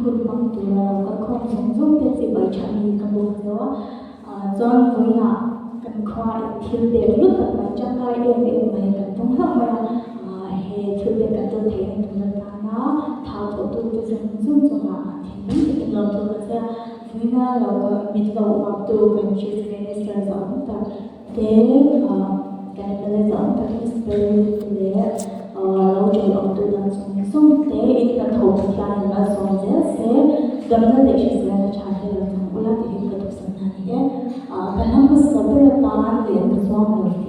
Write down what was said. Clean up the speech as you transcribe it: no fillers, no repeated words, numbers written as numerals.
hun hmang tura lo kal khawm zawng zawng te chibai tha mi ka bawk cheu a, chuan vawiinah kan khua in thil pek hlu tak mai tangkai em em mai kan tum hlauh mai a, he thil pek kan tum theihna tur atana tha thawhtute zawng zawng chungah thinlung takin lawmthu ka sawi a, vawiina lo kal min lo uaptu kan Chief Minister zawng tak te kan mla zawng tak Mister leh lo ṭawih awmtu dang zawng zawng te in hnathawh Pathianin malsawm zel se damna leh hriselna ṭha te lo chang ula tih hi ka duhsakna a ni e. Ka hla hmasa ber atan leh ka zuam lo.